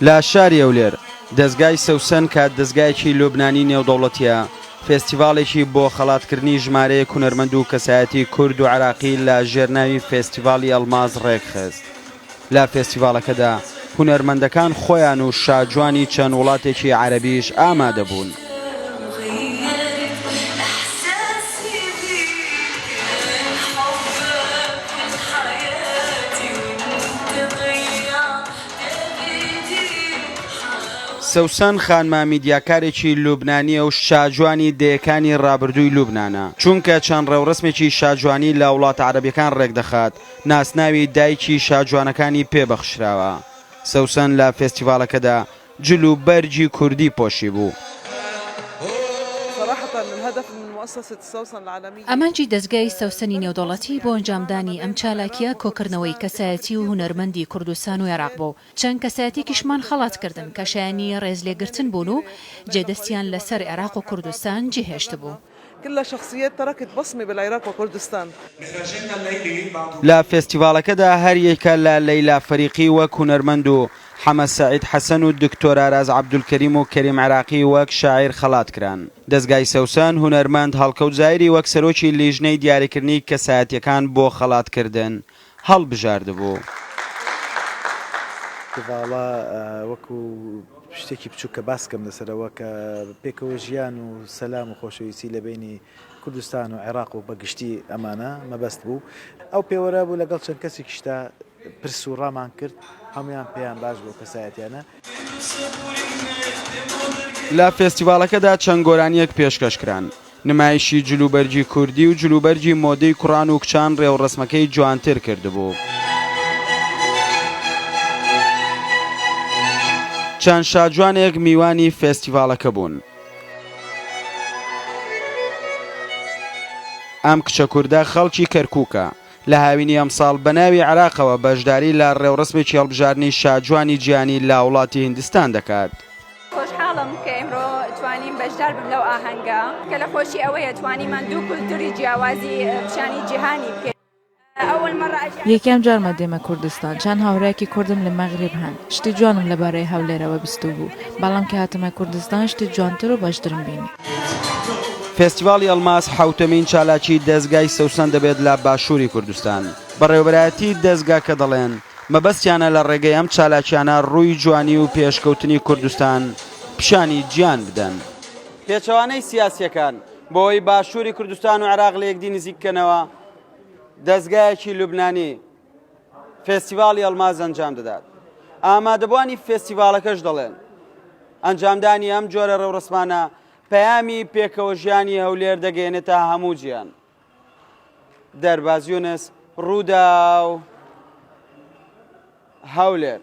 لە شاری هەولێر، دەزگای سەوسەن کە دەزگایەکی لوبنانی نێودەوڵەتییە، فێستیڤاڵێکی بۆ خەڵاتکردنی ژمارەیەک هونەرمەند و کەسایەتی کورد و عێراقی لە ژێر ناوی فێستیڤاڵی ئەڵماس ڕێکخست. لە فێستیڤاڵەکەدا هونەرمەندەکان خۆیان و شاجوانی چەند وڵاتێکی عەرەبیش ئامادەبوون. سەوسەن خانمە میدیاکارێکی لوبنانییە و شاجوانی دەیەکانی ڕابردووی لوبنانە، چونکە چەند ڕێوڕەسمێکی شاجوانی لە وڵاتە عەرەبیەکان ڕێکدەخات، ناسناوی دایکی شاجوانەکانی پێ بەخشراوە. سەوسەن لە فێستیڤاڵەکەدا جل و بەرگی کوردی پۆشیبوو. ئامانجی دەزگای سەوسەنی نێودەوڵەتی بۆ ئەنجامدانی ئەم چالاکییە کۆکردنەوەی کەسایەتی و هونەرمەندی کوردستان و عێراق بوو، چەند کەسایەتیەکیشمان خەڵات کردن کە شایەنی ڕێزلێگرتن بوون و جێدەستیان لەسەر عێراق و کوردستان جێهێشتبوو. لە فێستیڤاڵەکەدا هەریەکە لە لەیلا فەریقی وەک هونەرمەند و حەمە سەعید حەسەن و دکتۆر ئاراز عەبدولکەریم و کەریم عێراقی وەک شاعیر خەڵات کران. دەزگای سەوسەن هونەرمەند هەڵکەوت زایری وەک سەرۆکی لیژنەی دیاریکردنی کەسایەتیەکان بۆ خەڵاتکردن هەڵبژاردبوو. فێستیڤاڵە وەکو شتێکی بچووک کە باس کەم لەسەر ئەوە کە پێکەوە ژیان و سەلام و خۆشەویستی لە بەینی کوردستان و عێراق و بە گشتی ئەمانە مەبەست بوو ئەو پێوەرە بوو لەگەڵ چەند کەسێکیشدا پرس و ڕامان کرد هەموویان پێیان باش بوو کەسایەتیانە. لە فێستیڤاڵەکەدا چەند گۆرانییەک پێشکەش کران. نمایشی جلوبەرگی کوردی و جلوبەرگی مۆدەی کوڕان و کچان ڕێوڕەسمەکەی جوانتر کردبوو. چەند شاجوانێک میوانی فێستیڤاڵەکە بوون. ئەم کچە کوردە خەڵکی کەرکووکە. لە هاوینی ئەمساڵ بە ناوی عێراقەوە بەشداری لە ڕێوڕەسمێکی هەڵبژاردنی شاجوانی جیهانی لە وڵاتی هیندستان دەکات. خۆشحاڵم کە ئیمڕۆ توانیم بەشدار بم لەو ئاهەنگە کە لە خۆشی ئەوەیە توانیمان دوو کولتوری جیاوازی پیشانی جیهانی بکەین. یەکەم جارمە دێمە کوردستان، چەند هاوڕێیەکی کوردم لە مەغریب هەن، شتی جوانم لەبارەی هەولێرەوە بیستووبوو، بەڵام کە هاتمە کوردستان شتی جوانتر و باشترم بینی. فێستیڤاڵی ئەڵماس حەوتەمین چالاکیی دەزگای سەوسەن دەبێت لە باشووری کوردستان. بەڕێوەبەرایەتیی دەزگاکە دەڵێن، مەبەستیانە لە ڕێگەی ئەم چالاکیانە ڕووی جوانی و پێشکەوتنی کوردستان پیشانی جیهان بدەن. پێچەوانەی سیاسییەکان، بۆ ئەوەی باشووری کوردستان و عێراق لە یەکدی نزیک بکەنەوە، دەزگایەکی لوبنانی فێستیڤاڵی ئەڵماز ئەنجام دەدات. ئامادەبووانی فێستیڤاڵەکەش دەڵێن، ئەنجامدانی ئەم جۆرە ڕێوڕەسمانە پەیامی پێکەوەژیانی هەولێر دەگەیەنێتە هەموو جیهان. دەرباز یونس، رووداو، هەولێر.